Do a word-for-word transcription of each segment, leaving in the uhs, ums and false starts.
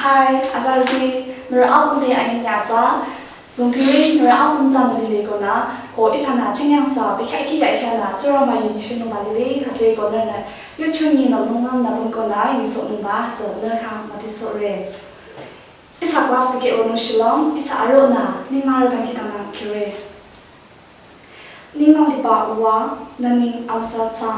Hi, azarüti, nührü apüm te anyünyatsa, lungtiri nührü apüm tsü nü lile konü, ko ihsanü chingyangsa, bekhyah kihya ihsanü, Tsingrangba yu nyichehnungba lile, hütsüeko nührünü, yuchungi nü lunglam nü püm konü, nyisohnungba, hütsü nührü khyang müdhesohre. Ihsa class tikeh wünung shilüm, ihsa aronü, ninglang rüdang kihtang nang kire. Ninglang liba Uwa, nü neng amüsa thsa,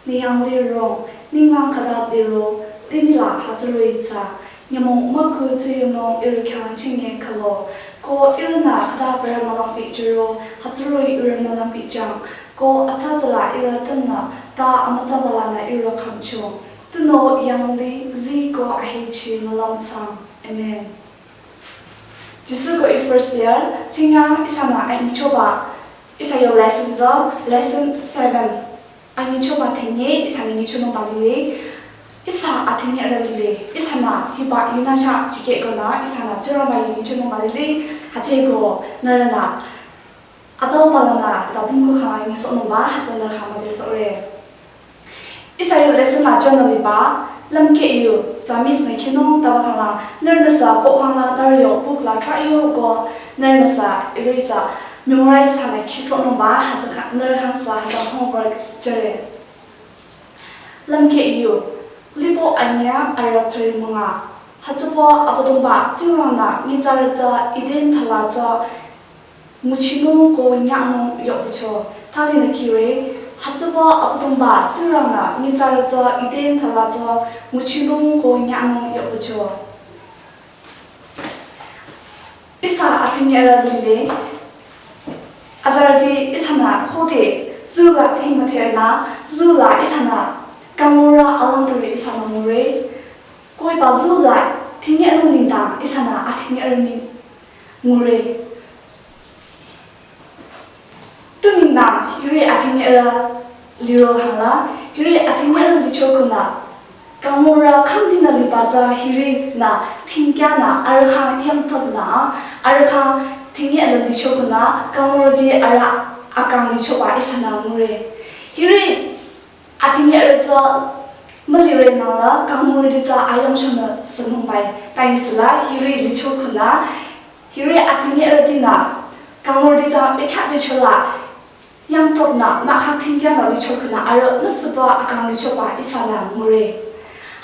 nü yanglih rong, ninglang khüta liro, limih la hütsüroh-i thsa, nyümong müku tsü yunung ihrü khyang chinge khülo, ko ihrünü khüta parü mülang pehjüro, hütsüroh-i ihrü mülang pehjüng, ko atsa tsüla ihrü tenü, ta amütsaba lanü ihrü khümcho. Tunüo yanglih, zii ko ahechi mülang thsang. Amen. Jisu ko i first year, chingyang ihsanü anyichoba, ihsa yo lesson tsü, lesson seven. Anyichoba thingi, ihsanü nyichehnungba lile, ihsa athingi arüh lile, ihsanü hiba yunü sha jikeh konü, ihsanü Tsingrangba yu nyichehnungba lile, hütsüeko nührünü atsauba lanü, ta pümku khyang nyisohnungba, hütsü nührü khyang müdhesohre. Ihsa yo lesson la journal liba, lümkeh yu, tsü miss nü khinung taba khangla, nührünüsü ko khangla, nührü yo book la try yu ko, nührünüsü ihrü ihsa memorize thsanü khisohnungba, hütsü kha, nührü khyang sü hütsü homework jüre. Lümkeh yu, Lipo anyüh arüh thüri münga. Hütsüba Abüdongba Tsingrang-nü nyitsarü tsü Eden thala tsü nguchinung ko nyanung yohpücho. Thali nü kire, hütsüba Abüdongba Tsingrang-nü nyitsarü tsü Eden thala tsü nguchinung ko nyanung yohpücho. Ihsa athingi arüh lile, azarüti ihsanü khode, zu la thingi müdherünü, zu la ihsanü, kangmürü alang turi ihsanü ngure, ko hiba zu la thingi anung nengdang ihsanü athingi arüh mii ngure. Tunengnü hiri athingi arüh liro khangla, hiri athingi arüh licho konü, kangmürü khamdinü liba tsü hirinü, thingkyanü, arüh khyang yangthapnü, arüh khyang thingi arüh licho konü, kangmürüti arüh akang lichoba ihsanü ngure. Hiri athingi arüh tsü mülire nangla kangmürüti tsü ayangchonü sünungbai. Tangisila hiri licho konü, hiri athingi arüh dinü kangmürüti tsü bekhyah bechola yangthapnü mahkhang thingkyanü licho konü arüh nüsüba akang lichoba ihsanü ngure.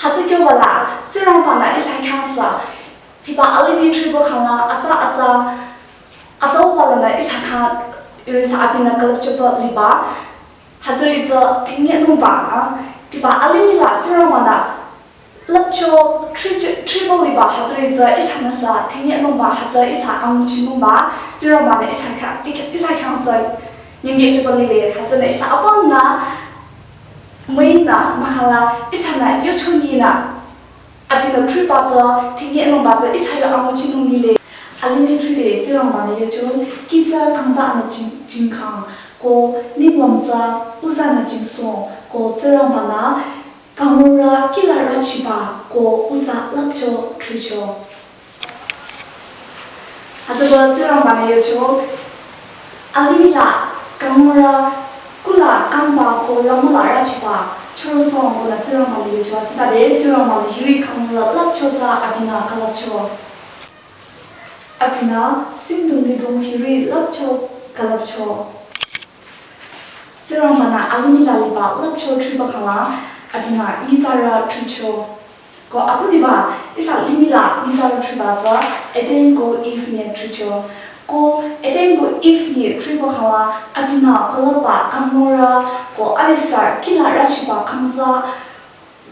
Hütsü kyobala, Tsingrangba-nü ihsa khyang sü, hiba alimih thriba khangla atsa atsa, atsauba lanü ihsa khyang, ihrü sü abinü külüpchoba liba, hütsüri tsü thingi nungba, hiba alimih la Tsingrangba-nü lüpcho thri-, thriba liba hütsüri tsü ihsanü sü thingi nungba hütsü ihsa anguchinungba, Tsingrangba-nü ihsa khyang, ihsa khyang sü nyingyechoba lile, hütsünü ihsa apümnü müinü mahkhang la ihsanü yuchunginü abinü thriba tsü, thingi nungba tsü ihsa yo anguchinung lile. Alimih thride Tsingrangba-nü yucho, kih tsü kangtsanü jing-, jingkhang, ko ninglang tsü uzanü jingsong, ko Tsingrangba-nü kangmürü kihla rüchiba, ko uza lüpcho thricho. Hütsüba Tsingrangba-nü yucho, alimih la kangmürü kuhla kangba ko rümüla rüchiba chorosong konü Tsingrangba-nü yucho, hütsütade Tsingrangba-nü hiri kangmürü lüpcho tsü abinü külüpcho. Abinü singdong lidong hiri lüpcho külüpcho. Tsingrangba-nü alimih la liba lüpcho thriba khangla, abinü nyitsarü thricho. Ko akhudiba, ihsa limih la nyitsarü thriba tsü, Adam ko Eve nyi thricho. Ko Adam ko Eve nyi thriba khangla, abinü külüpba kangmürü, ko adesü kihla rüchiba kangtsa,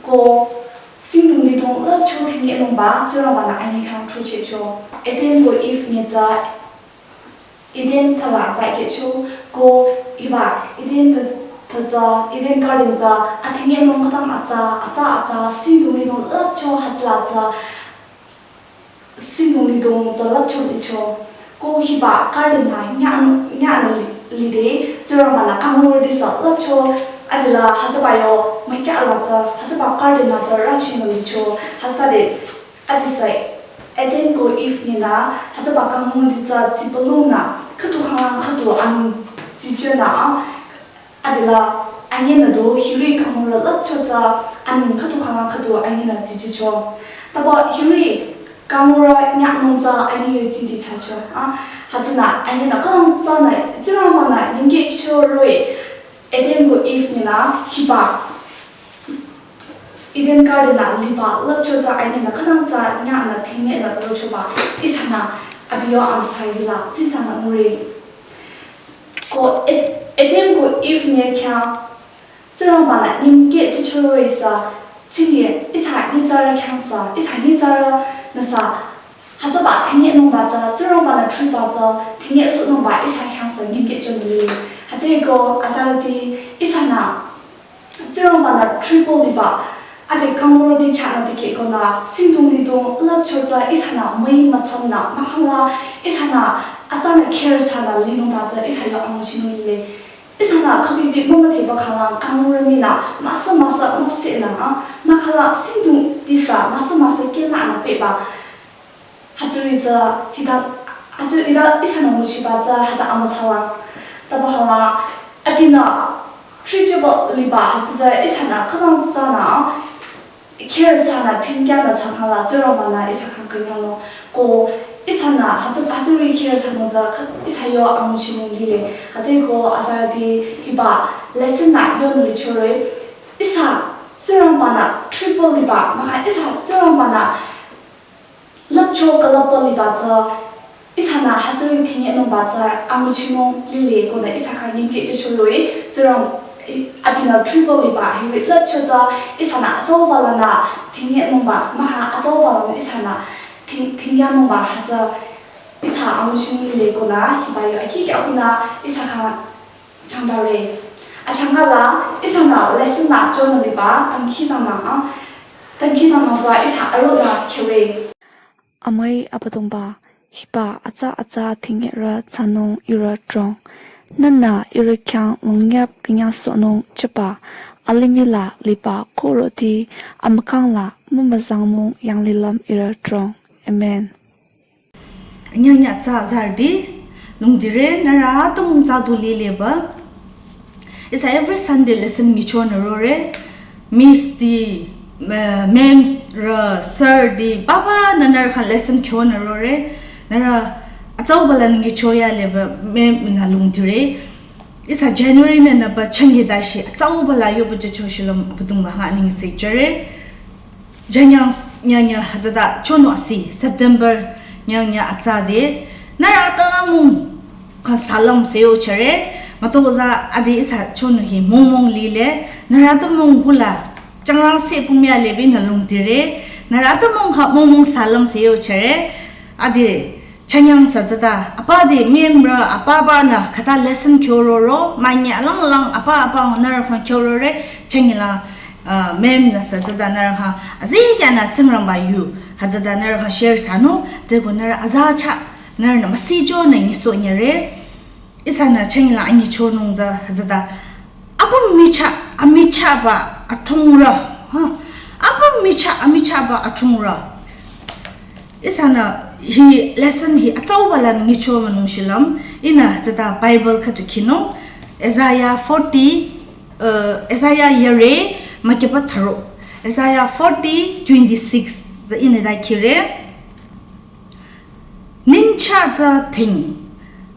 ko singdong lidong lüpcho thingi nungba, Tsingrangba-nü anyi khyang thrichehcho. Adam ko Eve nyi tsü Eden thala tsü kehcho, ko hiba Eden tha-, tha tsü, Eden garden tsü, athingi nung khütang atsa, atsa, atsa, singdong lidong lüpcho hütsüla tsü, singdong lidong tsü lüpcho licho, ko hiba garden la nyah, nyahnü li-, lide, Tsingrangba-nü kangmürüti sü lüpcho, adela hütsüba yo, mükyah la tsü, hütsüba garden la tsü rüchinü licho, hütsüde, adesü, Adam ko Eve nyinü, hütsüba kangmürüti tsü tsipülungnü, khüdu khanglang khüdu aneng tsichenü, adela anyinü du hiri kangmürü lüpcho tsü aneng khüdu khanglang khüdu anyinü tsichecho. Taba hiri kanglungrü nyangnung tsü ani yu titi thsacho. Ah, hütsünü ani nü khütang tsünü Tsingrangba-nü nyümkehcho roh-i, Adam ko Eve-nü hiba Eden Garden-nü liba lüpcho tsü ani nü khütang tsü nyangnü thingnyangnü rochoba ihsanü abi yo amüsa yula tsitsanü ngure. Ko Ad-, Adam ko Eve-nü khyang Tsingrangba-nü nyümkehcho roh-i sü, chingi ihsa nyitsarü khyang sü, ihsa nyitsarü nü sü, hütsüba thingnyangnungba tsü, Tsingrangba-nü thriba tsü, thingnyansohnungba ihsa khyang sü nyümkehcho nü lile. Hütsüeko azarüti ihsanü Tsingrangba-nü thriba liba, ade kanglungrüti chahnü dikehkonü, singdong lidong lüpcho tsü ihsanü müi mütsamnü, mahkhangla ihsanü atsanü khyang thsanü linungba tsü ihsa yo anguchinung lile. Ihsanü khübibi mümüdheba khanglang kanglungrü minü müsa müsa müpsehnü, ah, mahkhangla singdong tisa müsa müsa khyünü pehba. Hütsüri tsü hita, hütsüri hita ihsanü nguchiba tsü hütsü amütsalang. Taba hala abinü treatable liba hütsü tsü ihsanü khütang tsünü care thsanü thingnyangnü thsakhangla Tsingrangba-nü ihsa khyang künyangnung. Ko ihsanü hütsü, hütsüri care thsanung tsü khü-, ihsa yo anguchinung lile. Hütsüeko azarüti hiba lesson-nü yonü lichore. Ihsa Tsingrangba-nü thriba liba, mahkhang ihsa Tsingrangba-nü lüpcho külüpba liba tsü, ihsanü hütsüri thingnyangnungba tsü anguchinung lile konü ihsa khyang nyümkehcho roh-i, Tsingrang, eh, abinü thriba liba, hiri lüpcho tsü ihsanü atsauba lanü thingnyangnungba, mahkhang atsauba lanü ihsanü thing-, thingnyangnungba hütsü ihsa anguchinung lile konü, hiba yo akhi kya konü ihsa khyang changdare. Achangkala, ihsanü lesson-nü chonü liba, dangkhidangnang, ah, dangkhidangnang tsü ihsa arühnü khyüre. Amüi Abüdongba, hiba atsa atsa thingyarü thsanung ihrü trong. Nühnü ihrü khyang longnyap künyangsohnung chaba, alimih la liba khüroti amükang la mümüzangnung yanglilüm ihrü trong. Amen. Anyanya tsü azarüti, lungdire nührü atümung tsü du lileba. Ihsa every Sunday lesson nyichonü rore, Miss ti, eh, ma'am rü, sir ti, papa nü nührü khyang lesson kyonü rore, nührü atsauba la nyichoya leba ma'am nü lungdire. Ihsa January nü nüba changi dashi, atsauba la yoba jochoshilüm Abüdongba khyang anengse jüre. Janyang nyanya hütsüta chonu asi September nyanya atsa de. Nührü atümung khyang salam seyo chere. Mütozah adi ihsa chonu hi mongmong lile. Nührü atümung hula changrangse pumya lebi nü lungdire. Nührü atümung khyang mongmong salam seyo chere. Adi chanyang sa tsüta, apa di ma'am rü apa ba nü khüta lesson kyororo, manye alang alang apa apa nührü khyang kyorore, changi la, uh, ma'am nü sa tsüta nührü khyang, azikyah nü Tsingrangba yu, hütsüta nührü khyang share thsanung, tsüko nührü aza chah, nührünü müsijo nü nyisohnyire, ihsanü changi la anyichonung tsü, hütsüta, apüm michah, amichah ba, atungrü, ha, apüm michah, amichah ba, atungrü. Ihsanü hi lesson hi atsauba la nyichowanung shilüm, ihnü tsüta Bible khüdu khinung, Isaiah forty, uh, Isaiah yare, makiba tharo. Isaiah forty twenty-six, tsü ihnü da khire. Ningcha tsü thing,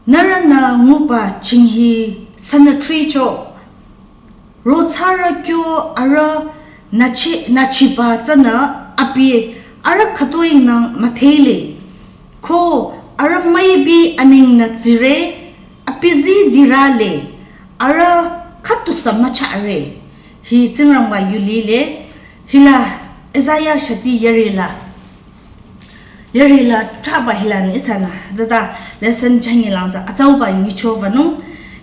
nührünü nguba ching hi sünü thricho, rothsarü kyo arüh nachi, nachiba tsünü abi arüh khütoinang müdhele. Ko arüh müipi aningnü tsire, abi zi dirale, arüh khütusü müchare. Hi Tsingrangba yu lile, hila Isaiah shati yare la. Yare la thraba hilanü ihsanü, tsüta lesson changi lang tsü atsauba nyichowünung,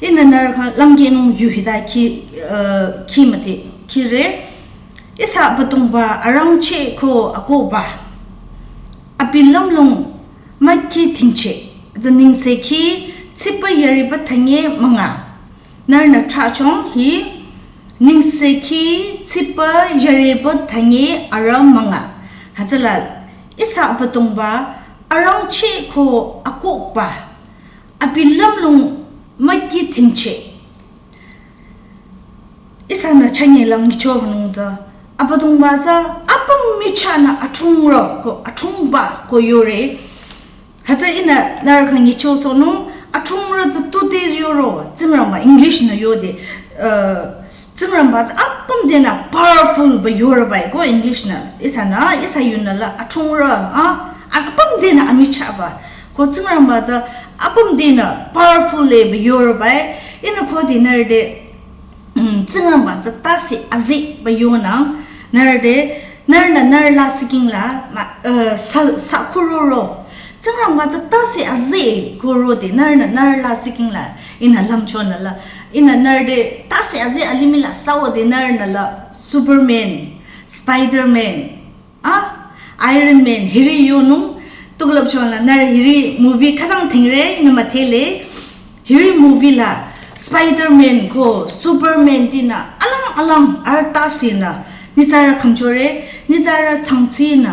ihnü nührü khyang langkehnung yu hita khi, uh, khi mati, khire, ihsa Abüdongba arangcheh ko akohba, abi lümlong müki thingcheh, tsü nengsekhi, tsipa yariba thanye münga. Nührünü thrachong hi, nengsekhi tsipa yariba thanye arüh münga. Hütsüla, ihsa Abüdongba arangcheh ko akohba, abi lümlong müki thingcheh. Ihsanü changi lang nyichowünung tsü, Abüdongba tsü, Apüm michahnü athungrü ko athungba ko yore. Hütsü ihnü nührü khyang nyichosohnung, athungrü tsü tuti yoro, Tsingrangba English nü yode, uh, Tsingrangba tsü apüm denü powerful ba yoreba ko English nü, ihsanü, ihsa yunü la athungrü, ah, apüm denü amichahba. Ko Tsingrangba tsü apüm denü powerful le ba yoreba, ihnü khode nührü te, mm, Tsingrangba tsü tase azeh ba yonang, nührü te, nührünü nührü la siking la, ma, uh, sa, sa kuroro. Tsingrangba tsü tase azeh kuro te, nührünü nührü la siking la, ihnü lümchonü la, ihnü nührü te, tase azeh alimih la sawo te nührünü la, Superman, Spiderman, ah, Iron Man, hiri yonung, tuklüpchonü la, nührü hiri movie khütang thingre, ihnü müdhele, hiri movie la Spiderman ko Superman tinü alang alang arüh tasenü nyitsarü khümchore, nyitsarü thsangtsinü,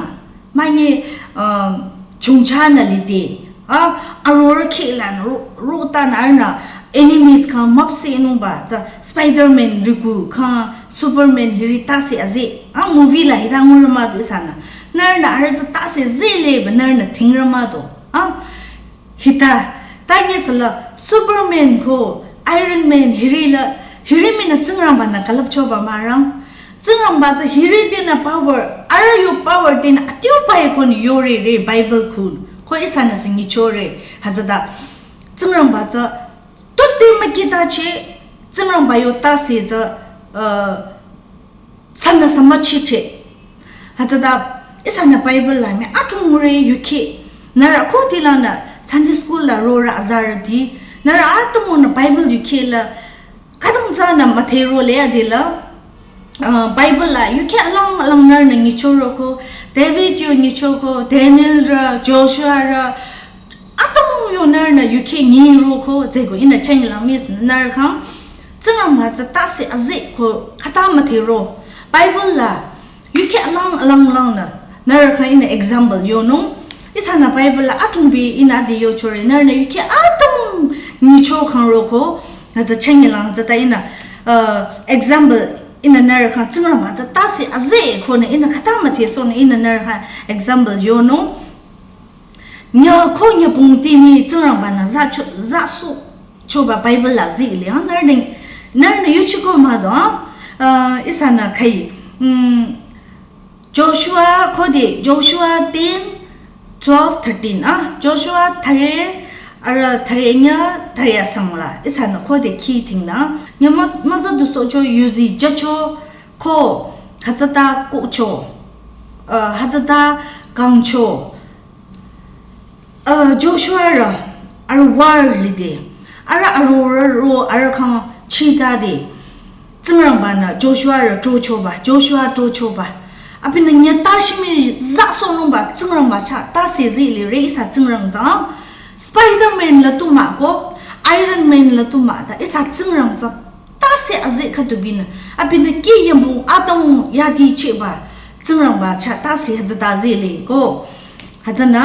mani, um, chongchanü lide, ah, arorü khehlanü, ro, rotanü arühnü enemies khyang müpsehnungba, tsü Spiderman riku khyang Superman hiri tase azeh, ah, movie la hita ngurü mah du ihsanü. Nührünü arüh tsü tase azeh le ba nührünü thingrü mah du, ah, hita, tanye sala Superman ko Iron Man hiri la, hiri mii nü Tsingrangba nü külüpchoba mürang. Tsingrangba tsü hiri tinü power, arüh yo power tinü atiu pai ko ni yore re Bible khun. Ko ihsanü sü nyichore, hütsüta. Tsingrangba tsü tuti mükhitache, Tsingrangba yo tase tsü, uh, sünü sü müchiche. Hütsüta ihsanü Bible la mii athungre yukheh. Nührü khode lanü Sunday school la rorü azarüti. Nührü atümungnü Bible yukheh la khütang tsünü müdhero le adila. Uh, Bible la yukheh alang alang nührünü nyichoro ko, David yo nyicho ko, Daniel rü, Joshua rü, atümung yo nührünü yukheh nyiro ko, tsü ko ihnü cheng la miss nührü khyang, Tsingrangba tsü tase azeh ko khüta müdhero. Bible la yukheh alang alang langnü, nührü khyang ihnü example yonung. Ihsanü Bible la athungbi ihnü adi yochore, nührünü yukheh atümung nyicho khyang ro ko, hütsü cheng la, hütsüta ihnü, uh, example ihnü nührü khyang Tsingrangba tsü tase azeh ko nü ihnü khüta müdhesohnü ihnü nührü khyang example yonung. Nyü ko nyübong ti mii Tsingrangba nü za cho, za su choba Bible la zile, ha, nührü, nührünü yuchiko mah du, ha, uh, ihsanü khai, mm, Joshua khode, Joshua ten, twelve, thirteen, ah, Joshua thüre, arüh thüre nyü, thüre asang la, ihsanü khode khi thingnü, nyü mah, müza du sohcho yuzi jücho, ko, hütsüta kuhcho, uh, hütsüta kangcho, uh, Joshua rü, arüh war lide, arüh arorü ro, arüh khyang chitade, Tsingrangba nü Joshua rü throchoba, Joshua throchoba. Abinü nyü ta shimii za sohnungba, Tsingrangba chah tase azeh le re ihsa Tsingrang tsü, Spiderman la tu mah ko, Iron Man la tu mah ta, ihsa Tsingrang tsü tase azeh khüdu binü, abinü kih yambu atang yadi cheba, Tsingrangba chah tase hütsüta azeh le ko. Hütsünü,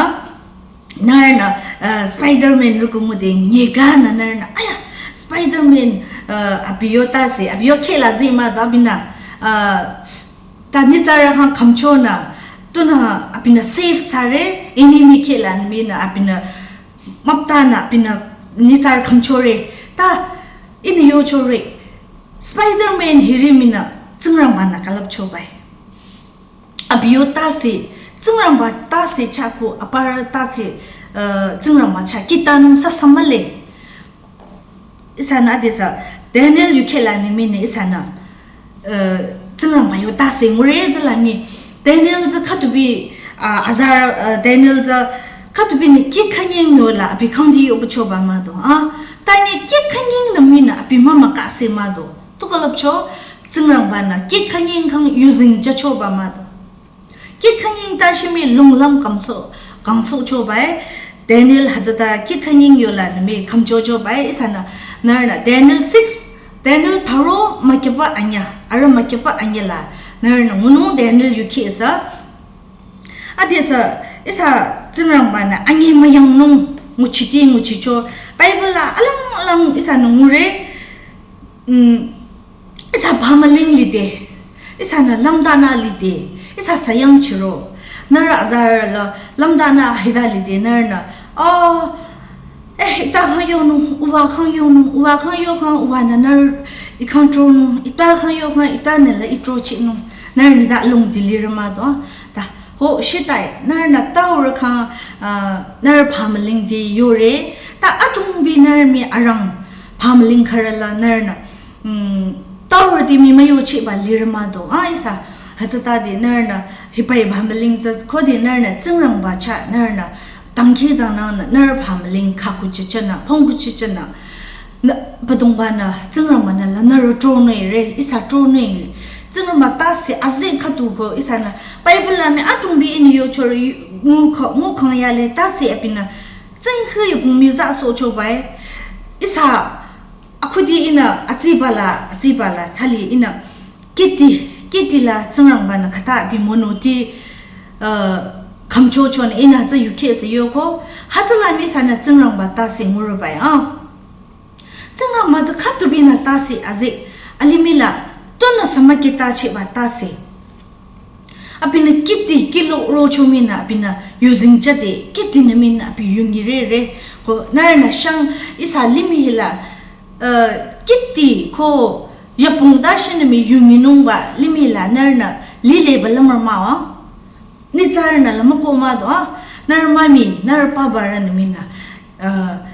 nührünü, uh, Spiderman riku ngude nyeganü nührünü, aya, Spiderman, uh, abi yo tase, abi yo kheh la zeh mah du abinü, uh, ta nyitsarü khyang khümchonü, tunü abinü save thsare, enemy kheh la minü abinü müptanü abinü nyitsarü khümchore, ta ihnü yochore, Spiderman hiri minü Tsingrangba nü külüpchobai. Abi yo tase, Tsingrangba tase chah ko, aparü tase, uh, Tsingrangba chah kitanung sa sa mühle. Ihsanü adesü, Daniel yukheh la nü mii nü ihsanü, uh, Tsingrangba yo tase ngure tsü la mii. Daniel tsü khüdubi, uh, azarü, uh, Daniel tsü khüdubi nü kih khanying yo la abi khyang di yobuchoba mah du, ah. Ta nü kih khanying nü mii nü abi mümükase mah du. Tu külüpcho, Tsingrangba nü kih khanying khyang yuzeng jüchoba mah du. Kih khanying ta shimii lunglüm kangsoh, kangsohchobai, Daniel hütsüta kih khanying yo la nü mii khümchochobai, ihsanü, nührünü, Daniel six, Daniel tharo mükyüba anyüh, arüh mükyüba anyüh la, nührünü ngunung Daniel yukheh ihsa, adesü, ihsa Tsingrangba nü anyüh müyangnung nguchiti nguchicho. Bible la alang alang ihsanü ngure, mm, ihsa bhamüling lide, ihsanü lümdanü lide, Ihsa sayang chiro. Nührü azarü la lümdanü hita lide nührünü, oh, eh, ita khang yonung, uwa khang yonung, uwa khang yo khang, uwanü nührü i khang tronung, ita khang yo khang, itanü la i trochinung. Nührü nida lung dili rüma do. Ta, ho, shitai, nührünü taurü khang, ah, nührü phamüling di yore. Ta atungbi nührü mi arang phamüling khürü la nührünü, mm, taurü di mi müyochiba lirü mah do. Ah, ihsa, hütsütade nührünü, hibai phamüling tsü, khode nührünü, Tsingrangba chah, nührünü, dangkhidangnangnü, nührü phamüling khakuchichehnü, pongkuchichehnü, nü, Abüdongbanü, Tsingrangbanü la, nührü tronü re, ihsa tronü re. Tsingrangba tase, aze khüdu ko, ihsanü, Bible la mi atungbi ini yochore, ngu kha, ngu khang yale, tase abinü, tsingkhi yipung mi za sochobai, ihsa, akhudi ihnü atsibala, atsibala, thali ihnü kiti, kiti la Tsingrangbanü khüta bi monoti, uh, khümchochonü ihnü tsü yukheh se yoko, hütsüla mi ihsanü Tsingrangba tase ngurübai, ah. Tsingrangba tsü khütubinü tase aze, alimih la, tunü sü mükitachiba tase. Abinü kiti kilo rocho minü abinü yuzeng chade kiti nü minü abi yungi re re ko nührünü shang ihsa limih hila, uh, kiti ko yapung da shinü mi yungi nungba limih hila nührünü lileba lümrü mah wa. Nyitsarünü la müko mah do, ah, nührü mami, nührü pabarünü minü, uh,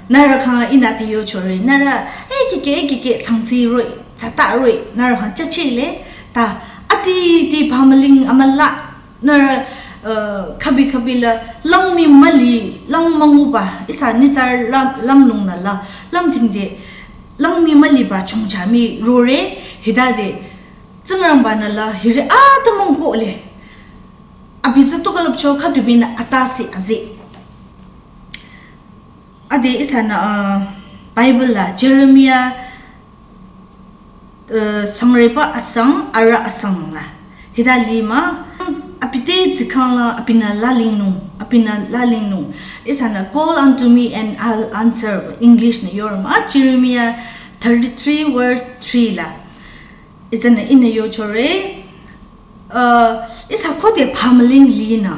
nührü khang ihnü ti yochore, nührü, eh, kike, eh, kike, tsangtsi roh-i, tsata roh-i, nührü khang chachele, ta, ati, ti phamüling amüla, nührü, uh, khabi khabi la, langmi müli, lang münguba, ihsa nyitsarü lüm, lümlungnü la, lümtingde, langmi müliba chongcha mi rore, hitade, Tsingrangbanü la, hiri atümung kohle. Abi tsü tukalüpcho khütubinü atase aze. Ade ihsanü, uh, Bible la Jeremiah, uh, sangreba asang, arüh asang la. Hita lima, abi te tsikhang la, abinü lalingnung, abinü lalingnung. Ihsanü call unto me and I'll answer. English nü yorüma, Jeremiah thirty-three verse three la. Ihsanü ihnü yochore, uh, ihsa khode phamüling linü.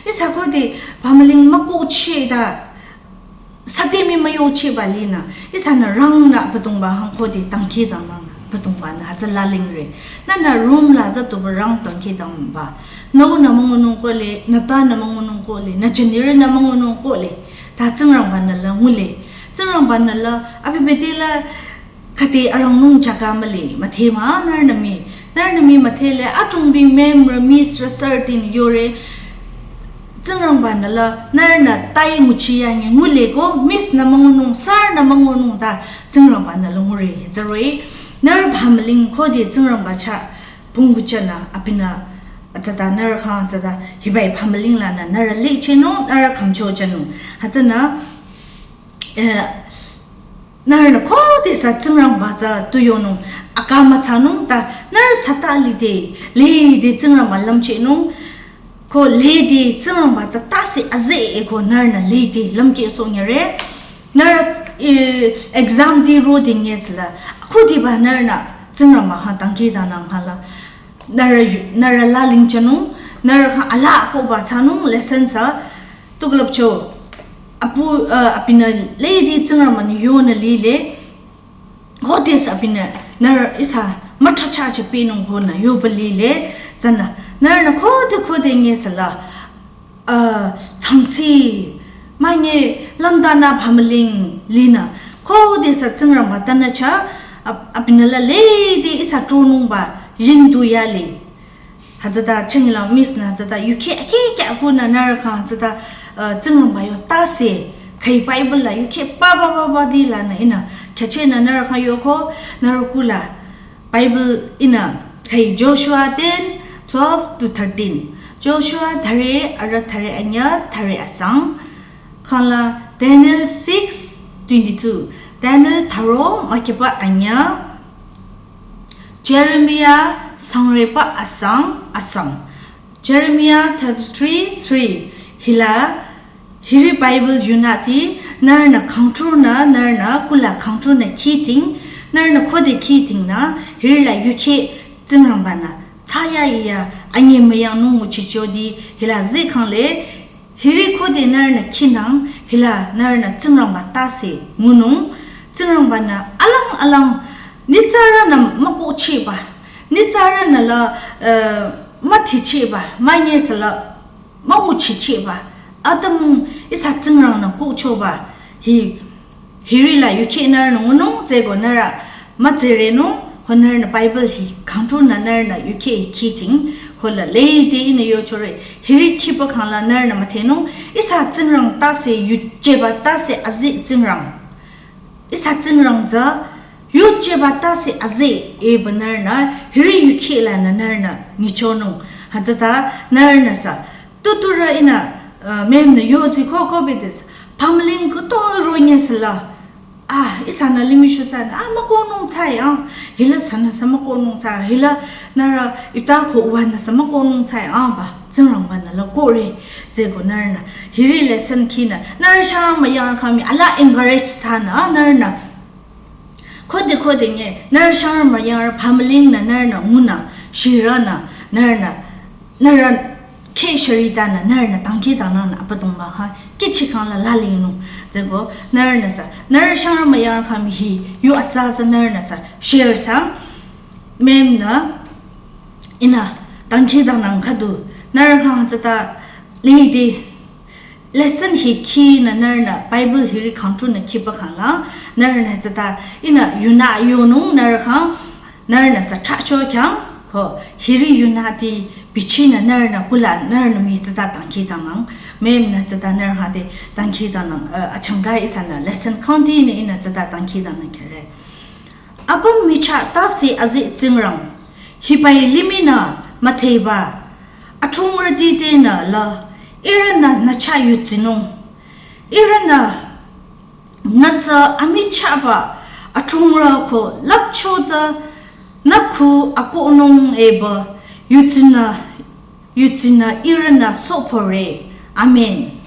Ihsa khode phamüling mükocheh da, sü te mi müyochehba linü. Ihsanü rangnü Abüdongba hang khode dangkhidangnangnü, Abüdongbanü hütsü lalingre. Nühnü room la zatuba rang dangkhidangnangba. Nüunü müngunung kohle, nütanü müngunung kohle, nü jünirünü müngunung kohle. Ta Tsingrangbanü la ngule. Tsingrangbanü la, abi bete la, khüte arangnung jaga mühle, müdhe mah, nührünü mi. Nührünü mi müdhele, atungbi ma'am rü miss rü sir tin yore. Tsingrangbanü la, nührünü tai nguchi yangi ngule ko, miss nü müngunung, sir nü müngunung ta, Tsingrangbanü la ngure, hütsüroh-i. Nührü phamüling khode Tsingrangba chah, pongkuchehnü, abinü, atsata nührü khang atsata, hibai phamüling lanü, nührü lichehnung, nührü khümchochehnung. Hütsünü, eh, nührünü khodesü Tsingrangba tsü tu yonung, aka müthsanung ta, nührü tsata lide, lide Tsingrangba lümchehnung, ko lide Tsingrangba tsü tase aze e ko nührünü lide lümkehsoh nyire, nührü, eh, exam di rode ngesüla, khudiba nührünü Tsingrangba hang dangkhidangnang hala, nührü yu-, nührü lalingchehnung, nührü khang ala koba thsanung lesson sü, tuklüpcho, apu, uh, abinü lede Tsingrangbanü yonü lile, khodesü abinü, nührü ihsa müthracha chehpehnung konü yoba lile, tsünü, nührünü khode khode ngesüla, uh, tsangtsi, manye lümdanü phamüling linü, khodesü Tsingrangba tanü chah, ab-, abinü la lede ihsa tronungba yingdu yale. Hütsüta changila miss nü hütsüta yukheh akhi kya khunü nührü khang hütsüta, uh, Tsingrangba yo tase, khai Bible la yukheh pa pa pa pa di lanü ihnü, kyachehnü nührü khang yoko, nührü kula. Bible ihnü, khai Joshua ten, twelve to thirteen. Joshua thüre, arüh thüre anyüh, thüre asang. Khangla Daniel six twenty-two. Daniel thüro, mükiba anyüh. Jeremiah sangreba asang, asang. Jeremiah thirty-three three. Hila, hiri Bible yunüti, nührünü khangthronü, nührünü kula khangthronü khiting, nührünü khode khitingnü, hirila yukheh Tsingrangbanü thaya iya, anyi müyangnung nguchichodi, hila zeh khangle, hiri khode nührünü khinang, hila nührünü Tsingrangba tase ngunung, Tsingrangbanü alang alang, nyitsarünü mükohchehba, nyitsarünü la, eh, müdhechehba, münyi sala, münguchichehba, atümung ihsa Tsingrangnü kohchoba, hi, hiri la yukheh nührünü ngunung, tsüko nührü mütserenung, ho nührünü Bible hi khangtunü nührünü yukheh hi khiting, ho la lede ihnü yochore, hiri khiba khangla nührünü müdhenung, ihsa Tsingrang tase yujeba tase azeh Tsingrang. Ihsa Tsingrang tsü, yujeba tase azeh eba nührünü, hiri yukheh lanü nührünü nyichonung. Hütsüta nührünü sü, tuturü ihnü, eh, mümnü yozi koko bedes, pamling kuto ronye sala. Ah, ihsanü limih shu tsünü, ah, mükohnung tsü ya, hila sünü sü mükohnung tsü, hila nührü ita ko wanü sü mükohnung tsü ya ba, Tsingrangbanü la kohre, tsüko nührünü, hiri lesson khinü, nührü shangrü müyang kami, ala encourage thsanü, ah, nührünü, khode khode nge, nührü shangrü müyang pamling nü nührünü ngunü, shirünü, nührünü, nührü kheh shiritanü, nührünü dangkhidangnangnü Abüdongba ha, kihchi khangla lalingnung. Tsüko, nührünü sü, nührü shangrü müyang kami hi, yu atsa tsü nührünü sü, share thsa, mümnü, ihnü, dangkhidangnang khüdu, nührü khang tsüta, lede, lesson hi khinü nührünü Bible hiri khangtunü khiba khangla, nührünü hütsüta ihnü yunü yonung nührü khang, nührünü sü trahcho khyang, ho, hiri yunüti bichinü nührünü kula nührünü mii hütsüta dangkhidangnang, mümnü hütsüta nührü hüte dangkhidangnang, eh, achangka ihsanü lesson khangtinü ihnü hütsüta dangkhidangnang khere. Apüm michah tase azeh Tsingrang, hibai limihnü müdheba, athungrüti tenü la, ihrünü nü chah yudsinung. Ihrünü nü tsü amichahba athungrü ko lüpcho tsü nü khu akohnung eba yudsinü, yudsinü ihrünü sohpore. Amen.